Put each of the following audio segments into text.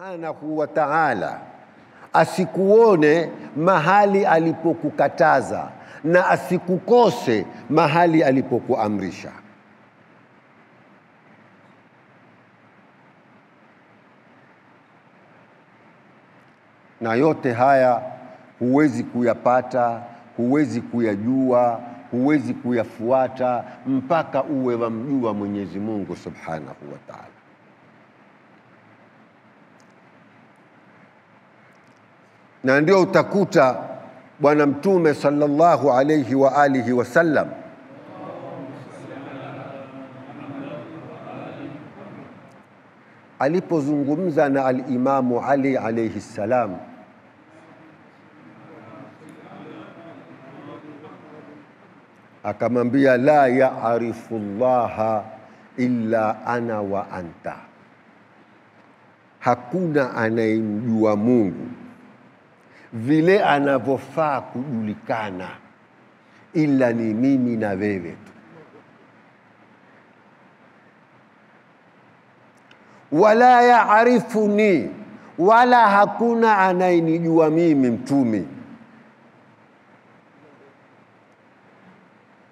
Subhanahu wa ta'ala asikuone mahali alipokukataza na asikukose mahali alipokuamrisha. Na yote haya huwezi kuyapata, huwezi kuyajua, huwezi kuyafuata mpaka uwe wamjua Mwenyezi Mungu Subhanahu wa Ta'ala. Na ndio utakuta Bwana Mtume sallallahu alayhi wa alihi wasallam alipozungumza na al-Imamu Ali alayhi salam, akamwambia la ya'rifu Allaha illa ana wa anta, hakuna anayemjua Mungu vile anavyofaa kujulikana ila ni mimi na wewe tu. Wala yaarifuni, wala hakuna anayenijua mimi mtume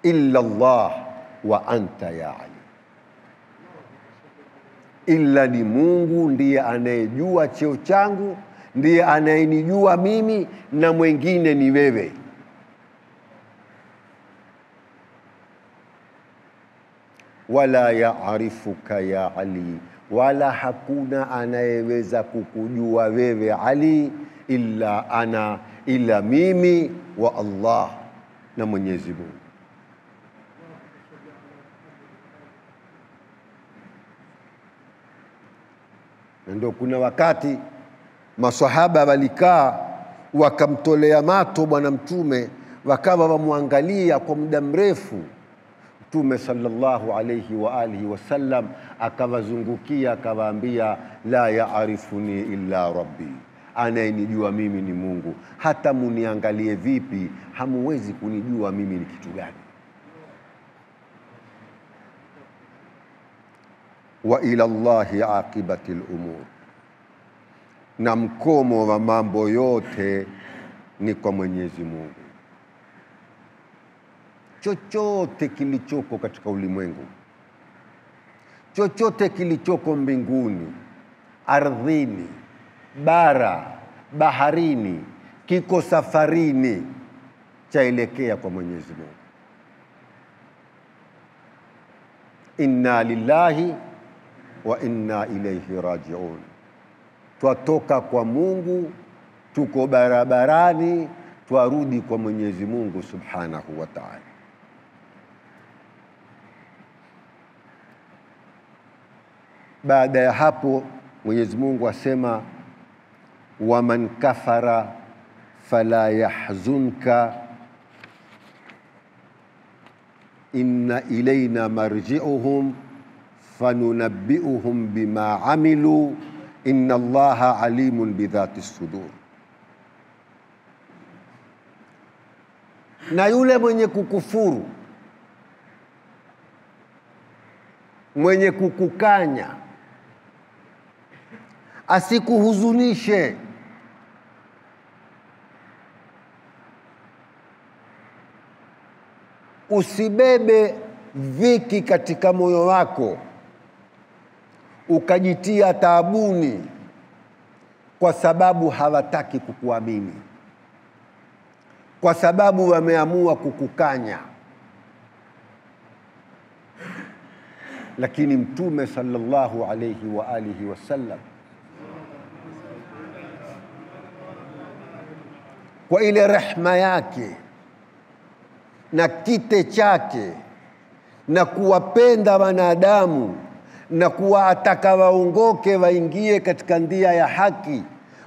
illa Allah wa anta ya Ali, illa ni Mungu ndiye anayejua cheo changu, ndiye anayenijua mimi, na mwingine ni wewe. Wala yaarifuka ya Ali, wala hakuna anayeweza kukujua wewe Ali illa ana, illa mimi wa Allah na Mwenyezi Mungu. Na ndio kuna wakati maswahaba walikaa wakamtolea mato Bwana Mtume, wakawa wamwangalia kwa muda mrefu. Mtume sallallahu alayhi wa alihi wasallam akawazungukia akawaambia, la yaarifuni illa rabbi, anayenijua mimi ni Mungu, hata muniangalie vipi hamuwezi kunijua mimi ni kitu gani. Wa ila Allahi aqibatil umur, na mkomo wa mambo yote ni kwa Mwenyezi Mungu. Chochote kilichoko katika ulimwengu, chochote kilichoko mbinguni, ardhini, bara, baharini, kiko safarini, chaelekea kwa Mwenyezi Mungu. Inna lillahi wa inna ilayhi rajiun. Twatoka kwa Mungu, tuko barabarani, twarudi kwa Mwenyezi Mungu Subhanahu wa Ta'ala. Baada ya hapo Mwenyezi Mungu asema, waman kafara fala yahzunka inna ilayna marji'uhum fanunabbi'uhum bima amilu inna Allaha alimun bidhati sudur. Na yule mwenye kukufuru, mwenye kukukanya, asikuhuzunishe. Usibebe dhiki katika moyo wako ukajitia taabuni kwa sababu hawataki kukuamini, kwa sababu wameamua kukukanya. Lakini Mtume sallallahu alayhi wa alihi wasallam kwa ile rehma yake na kite chake na kuwapenda wanadamu na kuwataka waongoke waingie katika ndia ya haki,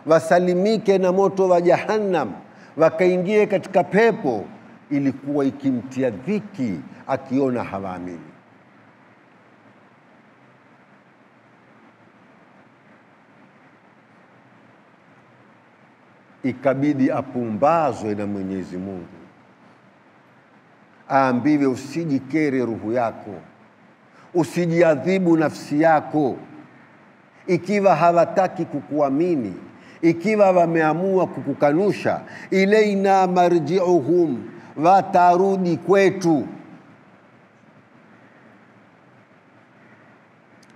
wasalimike na moto wa jahannam, wakaingie katika pepo, ilikuwa ikimtia dhiki akiona hawaamini. Ikabidi apumbazwe na Mwenyezi Mungu, aambiwe usijikere ruhu yako, usijiadhibu nafsi yako, ikiwa hawataki kukuamini, ikiwa wameamua kukukanusha, ilaina marji'uhum, watarudi kwetu.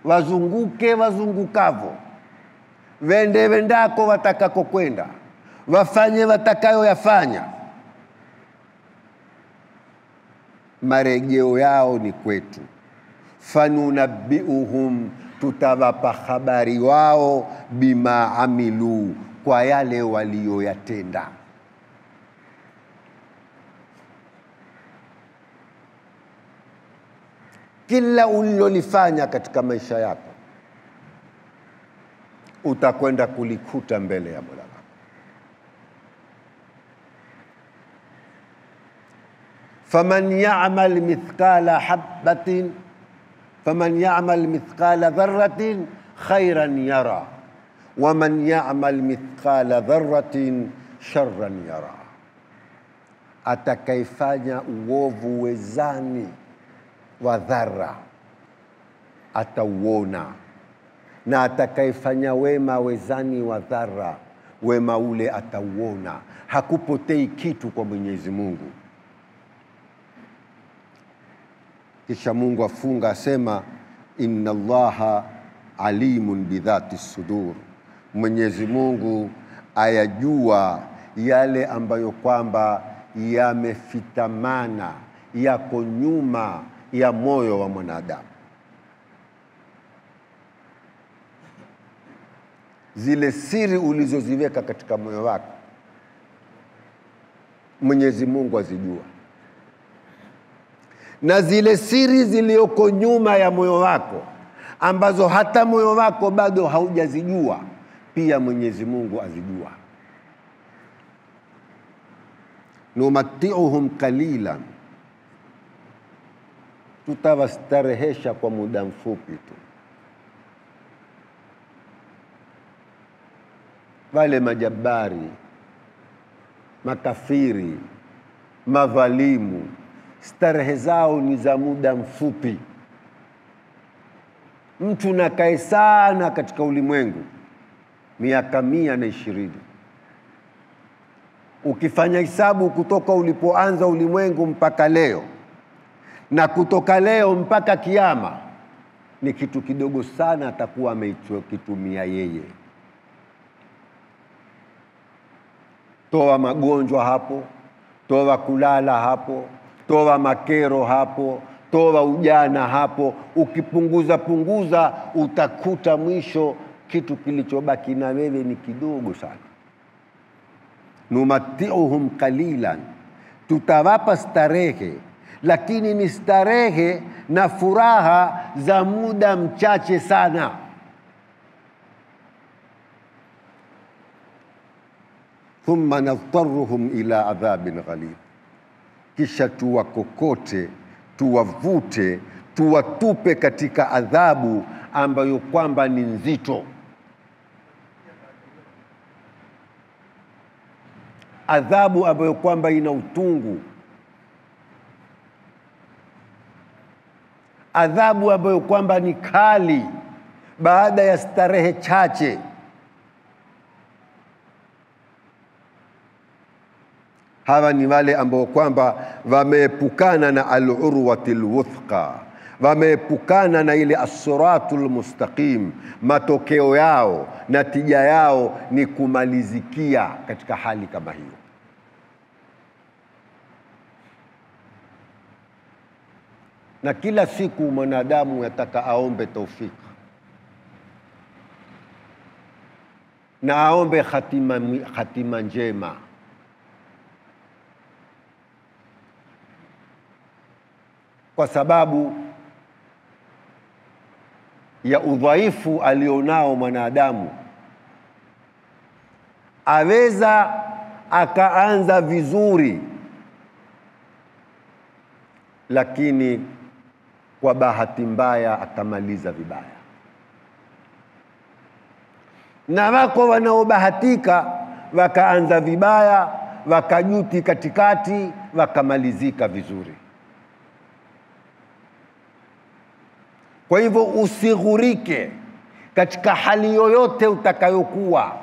Wazunguke wazungukavo, wende wendako watakako kwenda, wafanye watakayo yafanya, marejeo yao ni kwetu. Fanunabbiuhum, tutawapa habari wao, bima amilu, kwa yale walioyatenda. Kila ulilolifanya katika maisha yako utakwenda kulikuta mbele ya Mola wako. Faman ya'mal mithqala habatin, faman ya'mal mithqala dharratin khairan yara, waman ya'mal mithqala dharratin sharran yara. Atakayefanya uovu wezani wa dharra atauona, na atakayefanya wema wezani wa dharra, wema ule atauona. Hakupotei kitu kwa Mwenyezi Mungu. Kisha Mungu afunga asema, inna Allaha alimun bidhati sudur, Mwenyezi Mungu ayajua yale ambayo kwamba yamefitamana, yako nyuma ya moyo wa mwanadamu. Zile siri ulizoziweka katika moyo wako Mwenyezi Mungu azijua, na zile siri zilioko nyuma ya moyo wako ambazo hata moyo wako bado haujazijua, pia Mwenyezi Mungu azijua. Numatiuhum qalilan, tutawastarehesha kwa muda mfupi tu. Wale majabari, makafiri, madhalimu, starehe zao ni za muda mfupi. Mtu nakae sana katika ulimwengu miaka 120. Ukifanya hisabu kutoka ulipoanza ulimwengu mpaka leo, na kutoka leo mpaka kiyama, ni kitu kidogo sana atakuwa amekitumia yeye. Toa magonjwa hapo, toa kulala hapo, toa makero hapo, toa ujana hapo. Ukipunguza punguza utakuta mwisho kitu kilichobaki na wewe ni kidogo sana. Numatiuhum qalilan, tutawapa starehe, lakini ni starehe na furaha za muda mchache sana. Thumma nadtaruhum ila adhabin ghalib, kisha tuwakokote, tuwavute, tuwatupe katika adhabu ambayo kwamba ni nzito, adhabu ambayo kwamba ina utungu, adhabu ambayo kwamba ni kali baada ya starehe chache. Hawa ni wale ambao kwamba wameepukana na al-urwatil wuthqa, wameepukana na ile as-siratul mustaqim. Matokeo yao na tija yao ni kumalizikia katika hali kama hiyo. Na kila siku mwanadamu yataka aombe taufiki na aombe hatima njema. Kwa sababu ya udhaifu alionao mwanadamu, aweza akaanza vizuri, lakini kwa bahati mbaya akamaliza vibaya. Na wako wanaobahatika wakaanza vibaya, wakajuti katikati, wakamalizika vizuri. Kwa hivyo usighurike katika hali yoyote utakayokuwa,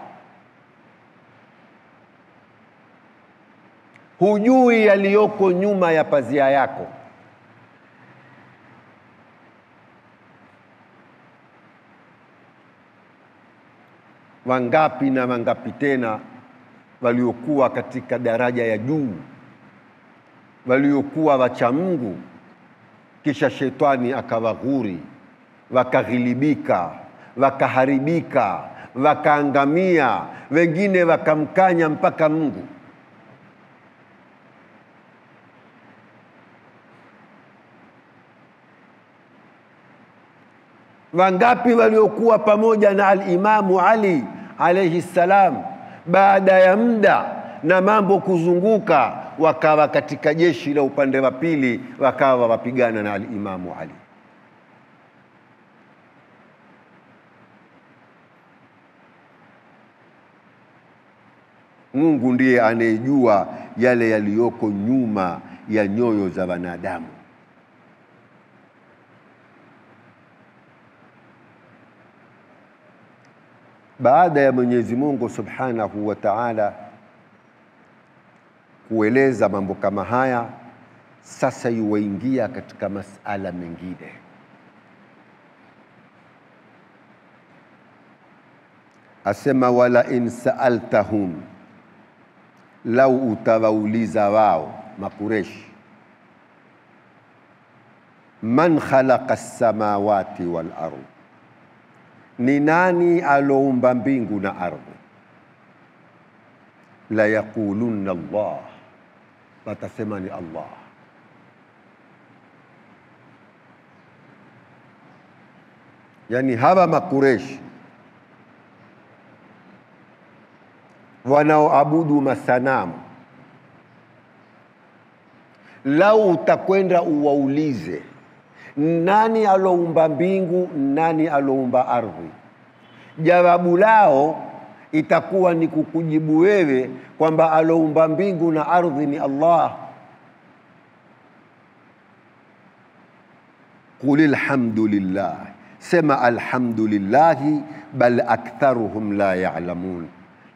hujui yaliyoko nyuma ya pazia yako. Wangapi na wangapi tena waliokuwa katika daraja ya juu, waliokuwa wacha Mungu, kisha shetani akawaghuri, wakaghilibika, wakaharibika, wakaangamia, wengine wakamkanya mpaka Mungu. Wangapi waliokuwa pamoja na al-Imamu Ali alayhi salam, baada ya muda na mambo kuzunguka, wakawa katika jeshi la upande wa pili, wakawa wapigana na al-Imamu Ali. Mungu ndiye anayejua yale yaliyoko nyuma ya nyoyo za wanadamu. Baada ya Mwenyezi Mungu Subhanahu wa Ta'ala kueleza mambo kama haya, sasa yuwaingia katika masala mengine. Asema wala in sa'altahum, lau utawauliza wao Makureshi, man khalaqa as-samawati wal ardh, ni nani aloumba mbingu na ardhi? La yaqulunna Allah, watasema ni Allah. Yani hawa Makureshi wanaoabudu masanamu, lau utakwenda uwaulize nani aloumba mbingu, nani aloumba ardhi, jawabu lao itakuwa ni kukujibu wewe kwamba aloumba mbingu na ardhi ni Allah. Qul alhamdulillah, sema alhamdulillah, bal aktharuhum la ya'lamun,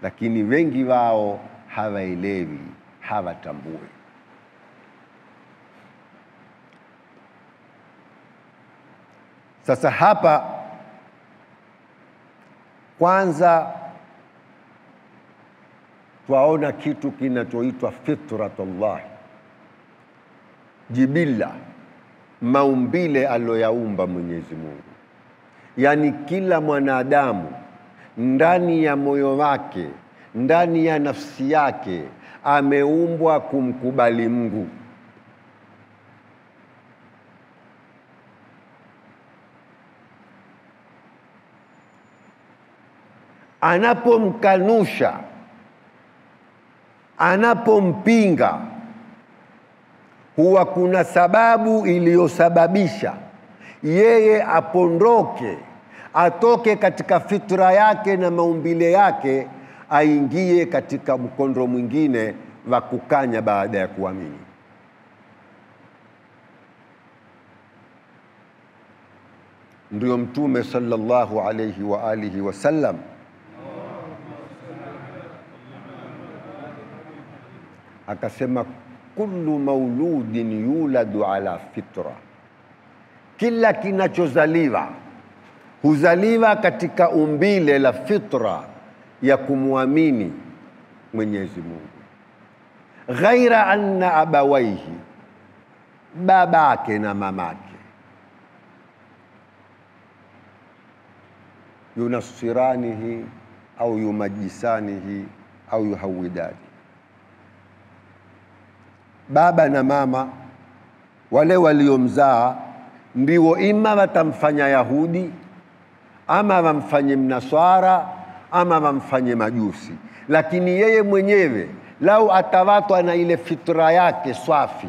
lakini wengi wao hawaelewi, hawatambui. Sasa hapa kwanza twaona kitu kinachoitwa fitratullah, jibila, maumbile aliyoyaumba Mwenyezi Mungu. Yani kila mwanadamu ndani ya moyo wake, ndani ya nafsi yake, ameumbwa kumkubali Mungu. Anapomkanusha, anapompinga, huwa kuna sababu iliyosababisha yeye apondoke, atoke katika fitra yake na maumbile yake, aingie katika mkondo mwingine wa kukanya baada ya kuamini. Ndio Mtume sallallahu alayhi wa alihi wasallam akasema kullu mauludin yuladu ala fitra, kila kinachozaliwa huzaliwa katika umbile la fitra ya kumwamini Mwenyezi Mungu. Ghaira anna abawaihi, babake na mamake, yunasiranihi au yumajisanihi au yuhawidani, baba na mama wale waliomzaa ndio ima watamfanya Yahudi, ama wamfanye Mnaswara, ama wamfanye Majusi. Lakini yeye mwenyewe lau atawatwa na ile fitra yake swafi,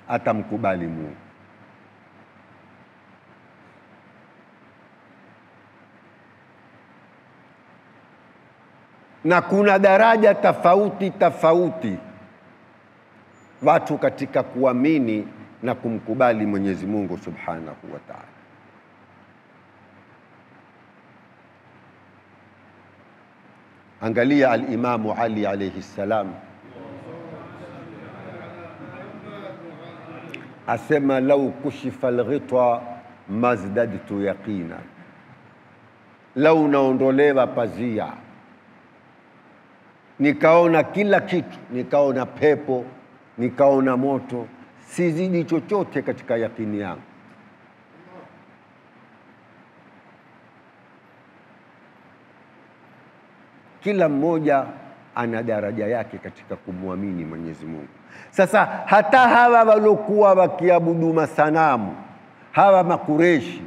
atamkubali Mungu. Na kuna daraja tofauti tofauti watu katika kuamini na kumkubali Mwenyezi Mungu Subhanahu wa Ta'ala. Angalia al-Imamu Ali alayhi salam asema, lau kushifa al-ghita mazdadtu yaqina, lau naondolewa pazia nikaona kila kitu, nikaona pepo, nikaona moto, sizidi chochote katika yakini yangu. Kila mmoja ana daraja yake katika kumwamini Mwenyezi Mungu. Sasa hata hawa walokuwa wakiabudu masanamu, hawa makureshi,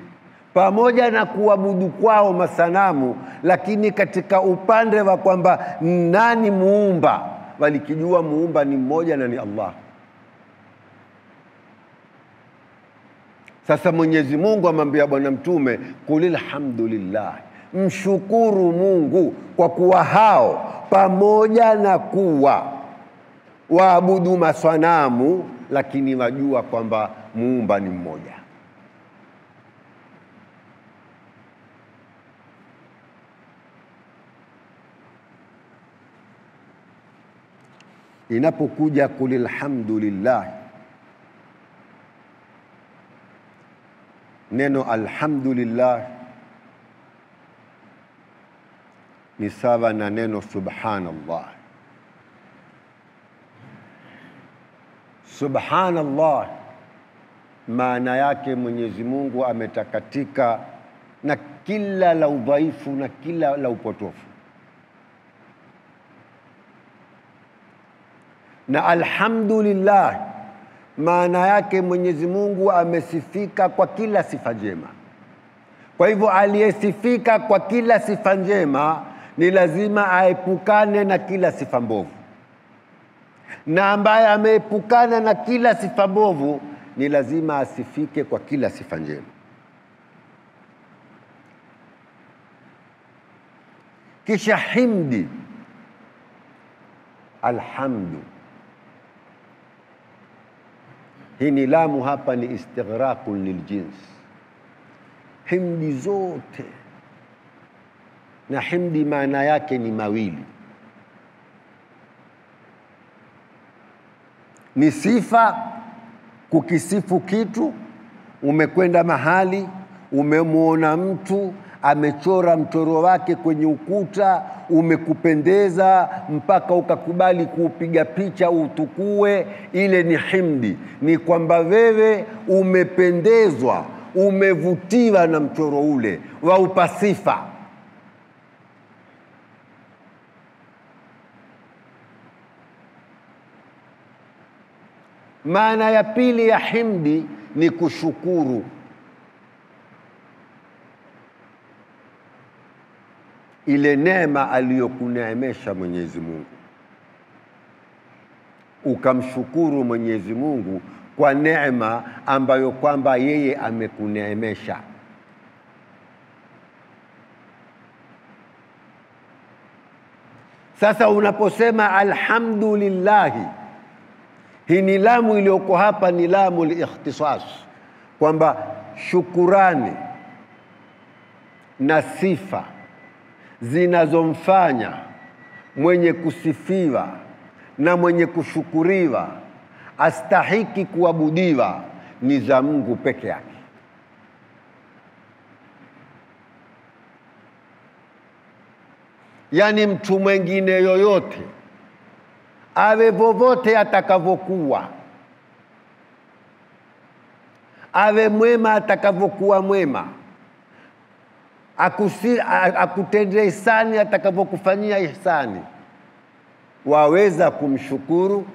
pamoja na kuabudu kwao masanamu, lakini katika upande wa kwamba nani muumba, walikijua muumba ni mmoja na ni Allah. Sasa Mwenyezi Mungu amwambia Bwana Mtume, kulil hamdulillah, mshukuru Mungu kwa kuwa hao pamoja na kuwa waabudu masanamu, lakini wajua kwamba muumba ni mmoja. Inapokuja kulil hamdulillah, neno alhamdulillah ni sawa na neno subhanallah. Subhanallah maana yake Mwenyezi Mungu ametakatika na kila la udhaifu na kila la upotofu. Na alhamdulillah maana yake Mwenyezi Mungu amesifika kwa kila sifa njema. Kwa hivyo aliyesifika kwa kila sifa njema ni lazima aepukane na kila sifa mbovu, na ambaye ameepukana na kila sifa mbovu ni lazima asifike kwa kila sifa njema. Kisha himdi, alhamdu, hii ni lamu hapa, ni istighraqun liljins, himdi zote. Na himdi maana yake ni mawili, ni sifa, kukisifu kitu. Umekwenda mahali umemuona mtu amechora mchoro wake kwenye ukuta, umekupendeza mpaka ukakubali kuupiga picha utukue, ile ni himdi. Ni kwamba wewe umependezwa, umevutiwa na mchoro ule, waupa sifa. Maana ya pili ya himdi ni kushukuru. Ile neema aliyokuneemesha Mwenyezi Mungu, ukamshukuru Mwenyezi Mungu kwa neema ambayo kwamba yeye amekuneemesha. Sasa unaposema alhamdulillah, hii ni lamu iliyoko hapa, ni lamu al-ikhtisas, kwamba shukurani na sifa zinazomfanya mwenye kusifiwa na mwenye kushukuriwa astahiki kuabudiwa ni za Mungu peke yake. Yani mtu mwingine yoyote awe vovote atakavokuwa, awe mwema atakavokuwa mwema, akutende ihsani atakavokufanyia ihsani, waweza kumshukuru,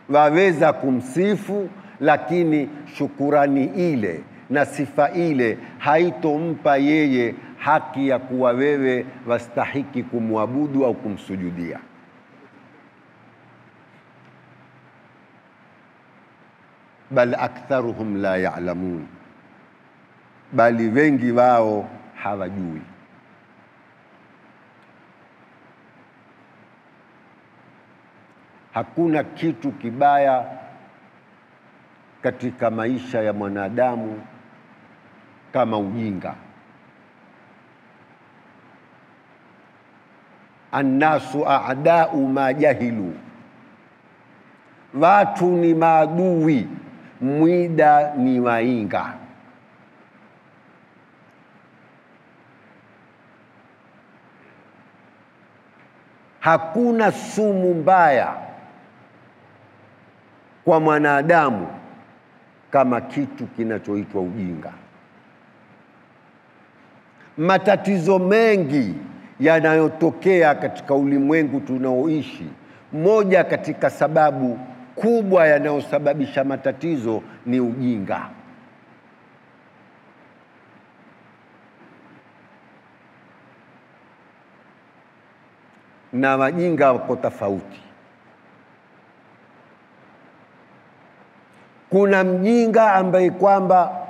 waweza kumsifu, lakini shukurani ile na sifa ile haitompa yeye haki ya kuwa wewe wastahiki kumwabudu au kumsujudia. Bal aktharuhum la ya'lamun, bali wengi wao hawajui. Hakuna kitu kibaya katika maisha ya mwanadamu kama ujinga. Annasu a'da'u ma jahilu, watu ni maadui, mwida ni wainga. Hakuna sumu mbaya kwa mwanadamu kama kitu kinachoitwa ujinga. Matatizo mengi yanayotokea katika ulimwengu tunaoishi, moja katika sababu kubwa yanayosababisha matatizo ni ujinga. Na wajinga wako tofauti. Kuna mjinga ambaye kwamba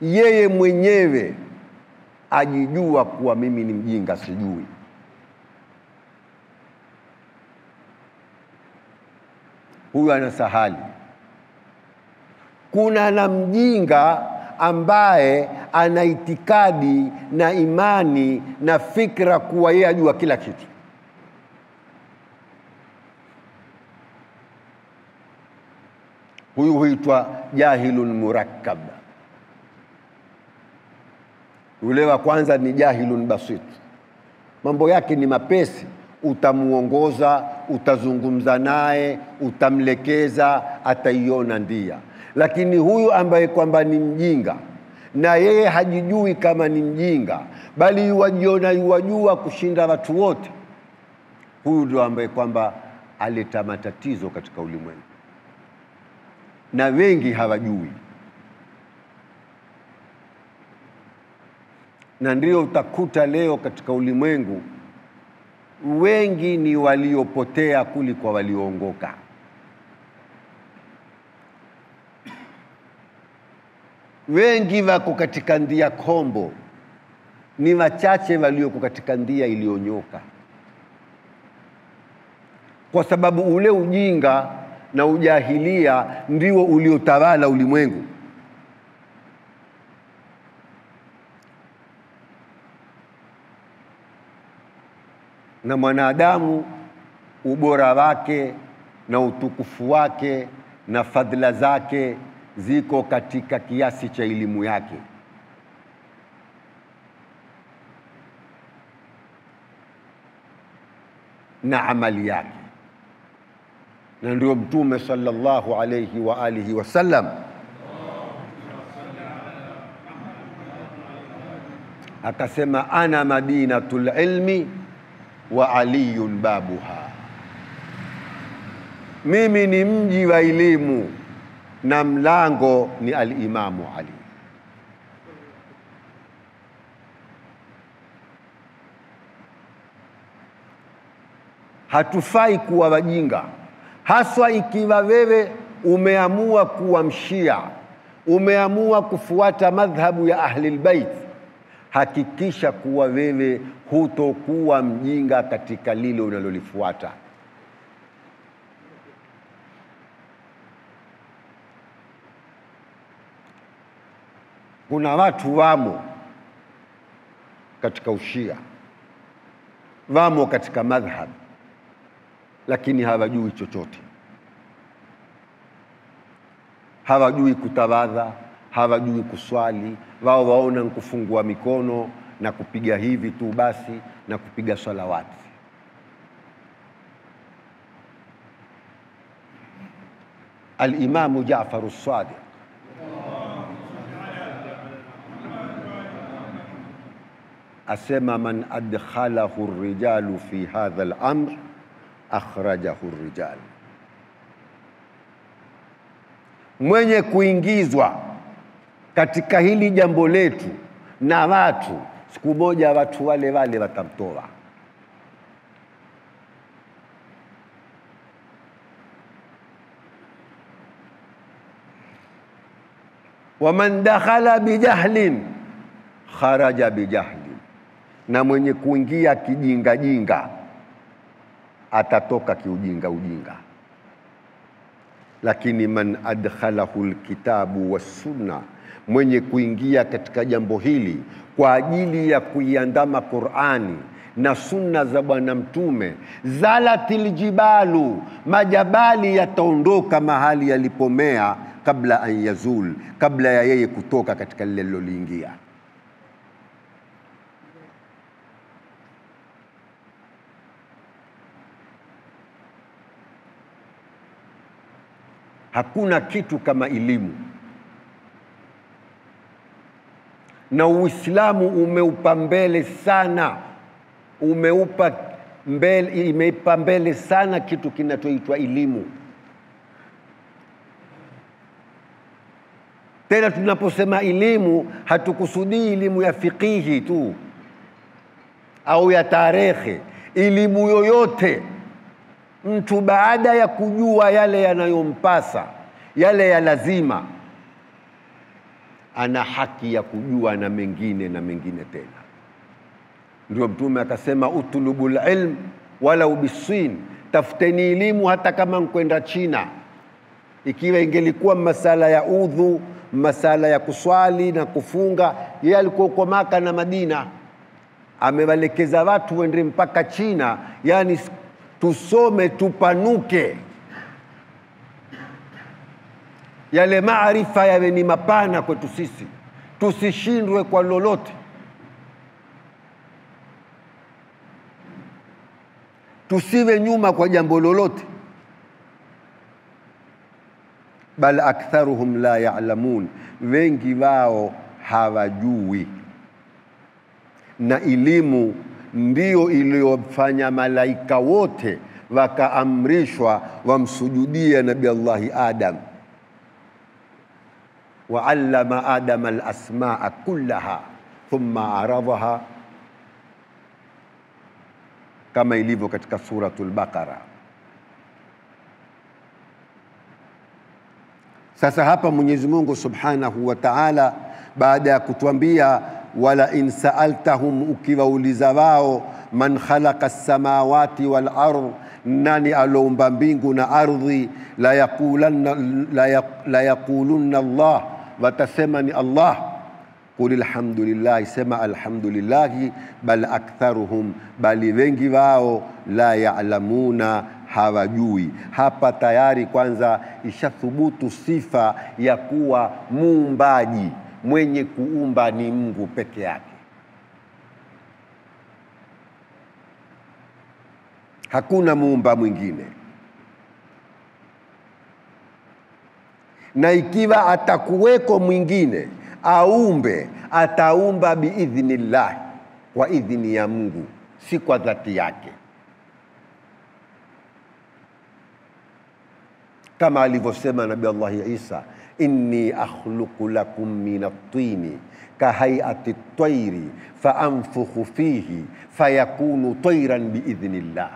yeye mwenyewe ajijua kuwa mimi ni mjinga, sijui. Huyu ana sahali. Kuna na mjinga ambaye ana itikadi na imani na fikra kuwa yeye ajua kila kitu. Huyu huitwa jahilun murakkab. Yule wa kwanza ni jahilun basit, mambo yake ni mapesi, utamuongoza, utazungumza naye, utamlekeza, ataiona ndia. Lakini huyu ambaye kwamba ni mjinga na yeye hajijui kama ni mjinga, bali yuwajiona yuwajua kushinda watu wote, huyu ndio ambaye kwamba aleta matatizo katika ulimwengu, na wengi hawajui. Na ndio utakuta leo katika ulimwengu wengi ni waliopotea kuliko walioongoka. Wengi wako katika ndia kombo, ni wachache walioko katika ndia iliyonyoka. Kwa sababu ule ujinga na ujahilia ndio uliotawala ulimwengu. Na mwanadamu ubora wake na utukufu wake na fadhila zake ziko katika kiasi cha elimu yake. Na amali yake. Na ndio Mtume sallallahu alayhi wa alihi wasallam akasema, ana madinatul ilmi wa aliyun babuha, mimi ni mji wa elimu na mlango ni al-Imamu Ali. Hatufai kuwa wajinga, haswa ikiwa wewe umeamua kuwa mshia, umeamua kufuata madhhabu ya Ahlul Bait. Hakikisha kuwa wewe hutokuwa mjinga katika lile unalolifuata. Kuna watu wamo katika ushia, wamo katika madhhab, lakini hawajui chochote. Hawajui kutawadha, hawajui kuswali, wao waona kufungua mikono na kupiga hivi tu basi na kupiga salawati. Al-Imamu Jaafar as-Sadiq asema, man adkhalahu ar-rijalu fi hadha al-amr akhrajahu ar-rijal, mwenye kuingizwa katika hili jambo letu na watu, siku moja watu wale wale watamtoa. Waman dakhala bijahlin kharaja bijahlin, na mwenye kuingia kijinga jinga atatoka kiujinga ujinga. Lakini man adkhalahu alkitabu wassunna, mwenye kuingia katika jambo hili kwa ajili ya kuiandama Qur'ani na sunna za Bwana Mtume, zalatil jibalu, majabali yataondoka mahali yalipomea, kabla an yazul, kabla ya yeye kutoka katika lile liloliingia. Hakuna kitu kama elimu. Na Uislamu umeupa mbele sana, imeipa mbele sana kitu kinachoitwa elimu. Tena tunaposema elimu hatukusudii elimu ya fikihi tu au ya tarehe. Elimu yoyote mtu baada ya kujua yale yanayompasa, yale ya lazima, ana haki ya kujua na mengine na mengine tena. Ndio Mtume akasema utlubul ilm walau bisin, tafuteni elimu hata kama mkwenda China. Ikiwa ingelikuwa masala ya udhu, masala ya kuswali na kufunga, yeye alikuwa kwa Maka na Madina, amewalekeza watu wende mpaka China. Yani tusome tupanuke, yale maarifa yawe ni mapana kwetu sisi, tusishindwe kwa lolote, tusiwe nyuma kwa jambo lolote. Bal aktharuhum la ya'lamun, wengi wao hawajui. Na elimu ndiyo iliyofanya malaika wote wakaamrishwa wamsujudie Nabii Allahi Adam. Wa'allama Adama al-asma'a kullaha thumma aradaha, kama ilivyo katika suratul Baqara. Sasa hapa Mwenyezi Mungu Subhanahu wa Ta'ala baada ya kutuambia wala in sa'altahum, ukiwauliza wao, man khalaqa as-samawati wal ard, nani aloumba mbingu na ardhi, la yaqulunna Allah, watasema ni Allah. Qul alhamdulillah, sema alhamdulillah, bal aktharuhum, bali wengi wao, la ya'lamuna, hawajui. Hapa tayari kwanza ishathubutu sifa ya kuwa muumbaji, mwenye kuumba ni Mungu peke yake, hakuna muumba mwingine. Na ikiwa atakuweko mwingine aumbe, ataumba biidhnillah, kwa idhini ya Mungu, si kwa dhati yake, kama alivyosema Nabii Allah Isa, inni akhluqu lakum min at-tini kahayati at-tayri fa anfukhu fihi fayakunu tayran biidhnillah.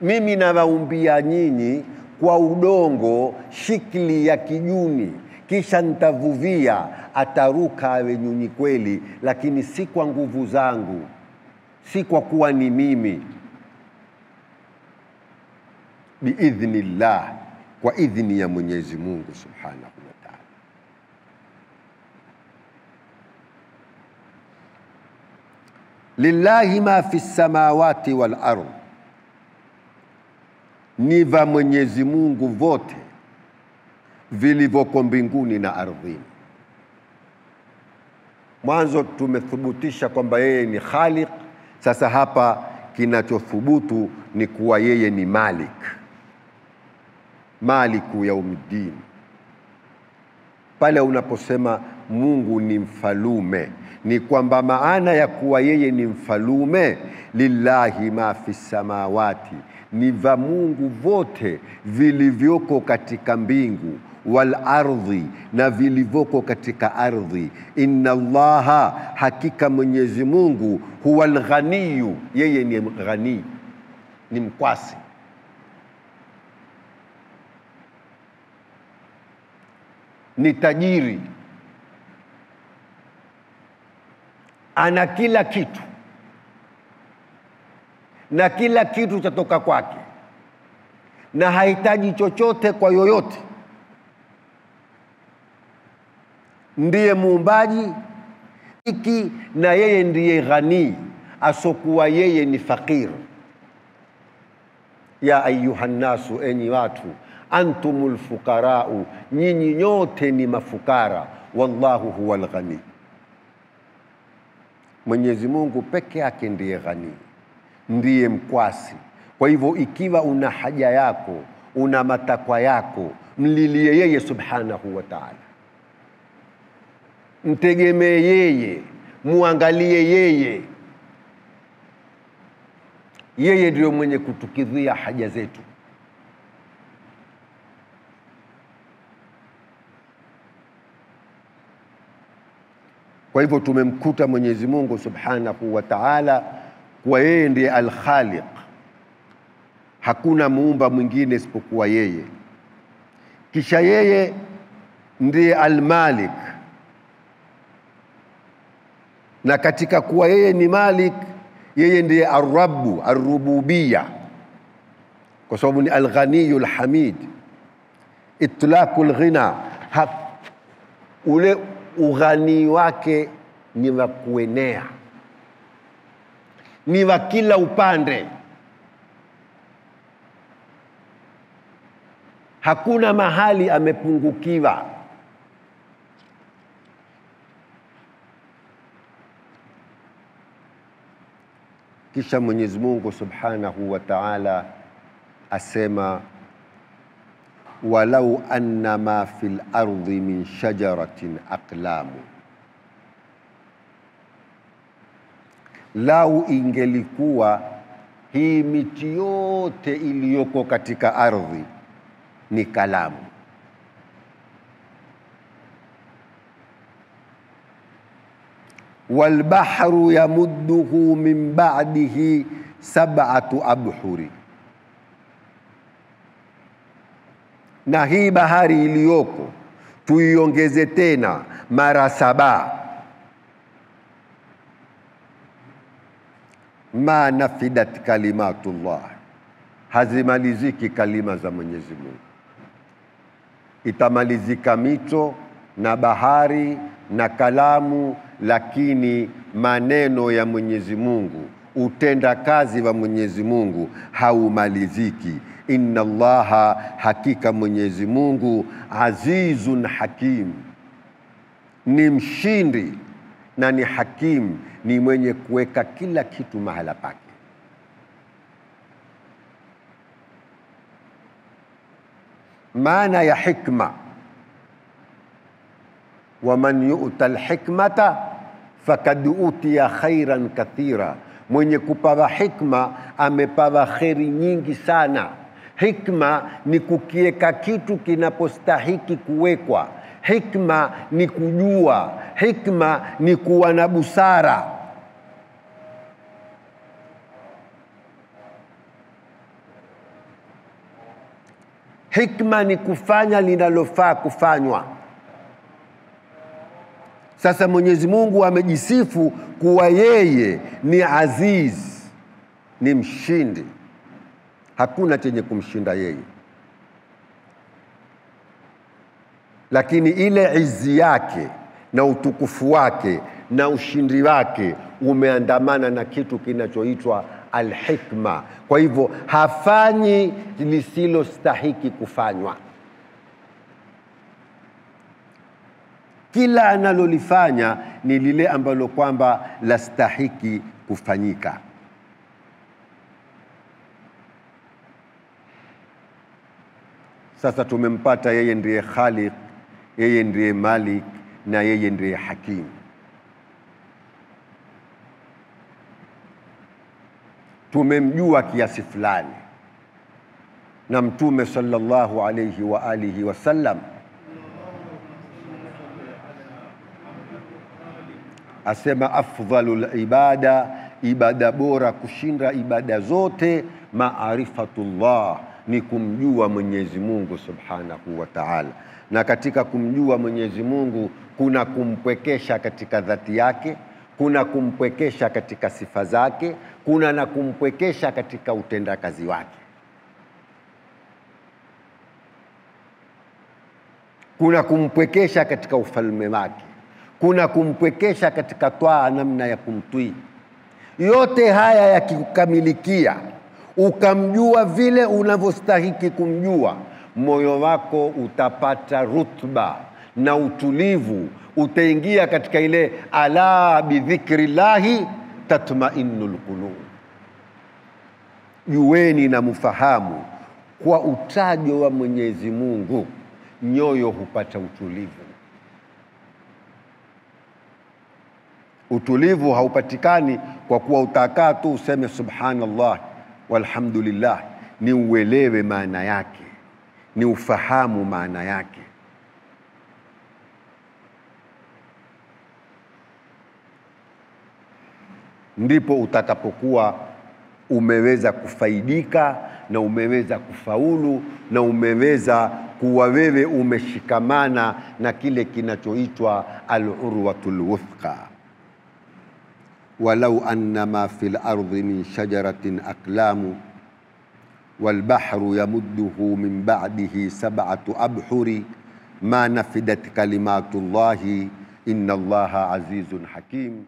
Mimi nawaumbia nyinyi kwa udongo shikli ya kijuni, kisha nitavuvia, ataruka awe nyunyi kweli, lakini si kwa nguvu zangu, si kwa kuwa ni mimi. Biidhnillah, kwa idhini ya Mwenyezi Mungu Subhanahu wa Ta'ala. Lillahi ma fi samawati wal ardh, ni va Mwenyezi Mungu vote vilivyoko mbinguni na ardhini. Mwanzo tumethubutisha kwamba yeye ni Khaliq. Sasa hapa kinachothubutu ni kuwa yeye ni Malik, Maliku yaumiddin. Pale unaposema Mungu ni mfalume, ni kwamba maana ya kuwa yeye ni mfalume, lillahi ma fi samawati, ni va Mungu vote vilivyoko katika mbingu, wal ardhi, na vilivyoko katika ardhi. Inna Allaha, hakika Mwenyezi Mungu, huwal ghaniyu, yeye ni ghani, ni mkwasi. Ni tajiri, ana kila kitu na kila kitu chatoka kwake, na hahitaji chochote kwa yoyote. Ndiye muumbaji iki, na yeye ndiye ghani, asokuwa yeye ni fakir. Ya ayuhannasu, enyi watu, antumul fuqarau, nyinyi nyote ni mafukara, wallahu huwal ghani. Mwenyezi Mungu peke yake ndiye ghani, ndiye mkwasi. Kwa hivyo ikiwa una haja yako, una matakwa yako, mlilie yeye subhanahu wa ta'ala, mtegemee yeye, muangalie yeye. Yeye ndiyo mwenye kutukidhia haja zetu. Kwa hivyo tumemkuta Mwenyezi Mungu Subhanahu wa Ta'ala kuwa yeye ndiye Al-Khaliq, hakuna muumba mwingine isipokuwa yeye. Kisha yeye ndiye Al-Malik, na katika kuwa yeye ni Malik, yeye ndiye Ar-Rabbu, Ar-Rububiyya, kwa sababu ni Al-Ghaniyul Hamid. Itlaqul ghina, ule ughani wake ni wa kuenea, ni wa kila upande. Hakuna mahali amepungukiwa. Kisha Mwenyezi Mungu Subhanahu wa Ta'ala asema, walau anna ma fil ardi min shajaratin aqlamu, lau ingelikuwa hii miti yote iliyoko katika ardhi ni kalamu, wal bahru yamudduhu min ba'dihi sab'atu abhuri, na hii bahari iliyoko tuiongeze tena mara 7, ma nafidat kalimatullah, hazimaliziki kalima za Mwenyezi Mungu. Itamalizika mito na bahari na kalamu, lakini maneno ya Mwenyezi Mungu, utenda kazi wa Mwenyezi Mungu haumaliziki. Inna Allaha, hakika Mwenyezi Mungu, azizun hakim, ni mshindi na ni hakim, ni mwenye kuweka kila kitu mahala pake. Maana ya hikma, waman yu'ta alhikmata fakad utiya khairan kathira, mwenye kupawa hikma amepawa kheri nyingi sana. Hikma ni kukieka kitu kinapostahiki kuwekwa. Hikma ni kujua. Hikma ni kuwa na busara. Hikma ni kufanya linalofaa kufanywa. Sasa Mwenyezi Mungu amejisifu kuwa yeye ni aziz, ni mshindi, hakuna chenye kumshinda yeye. Lakini ile izi yake na utukufu wake na ushindi wake umeandamana na kitu kinachoitwa al-hikma. Kwa hivyo hafanyi lisilostahiki kufanywa. Kila analolifanya ni lile ambalo kwamba lastahiki kufanyika. Sasa tumempata yeye ndiye Khaliq, yeye ndiye Malik na yeye ndiye Hakim. Tumemjua kiasi fulani. Na Mtume sallallahu alayhi wa alihi wasallam asema afdhalul ibada, ibada bora kushinda ibada zote, maarifatullah, ni kumjua Mwenyezi Mungu Subhanahu wa Ta'ala. Na katika kumjua Mwenyezi Mungu kuna kumpwekesha katika dhati yake, kuna kumpwekesha katika sifa zake, kuna na kumpwekesha katika utendakazi wake. kuna kumpwekesha katika ufalme wake, kuna kumpwekesha katika twaa, namna ya kumtii. Yote haya yakikamilikia, ukamjua vile unavyostahiki kumjua, moyo wako utapata rutba na utulivu, utaingia katika ile ala bidhikrillahi tatma'innul qulub. Jueni na mfahamu kwa utajo wa Mwenyezi Mungu nyoyo hupata utulivu. Utulivu haupatikani kwa kuwa utakaa tu useme subhanallah walhamdulillah. Ni uelewe maana yake, ni ufahamu maana yake. Ndipo utakapokuwa umeweza kufaidika na umeweza kufaulu na umeweza kuwa wewe umeshikamana na kile kinachoitwa al-urwatul wuthqa. Walau annama fil ardi min shajaratin aqlamu wal bahru yamudduhu min ba'dihi sab'atu abhuri ma nafidat kalimatullahi inna Allaha azizun hakim.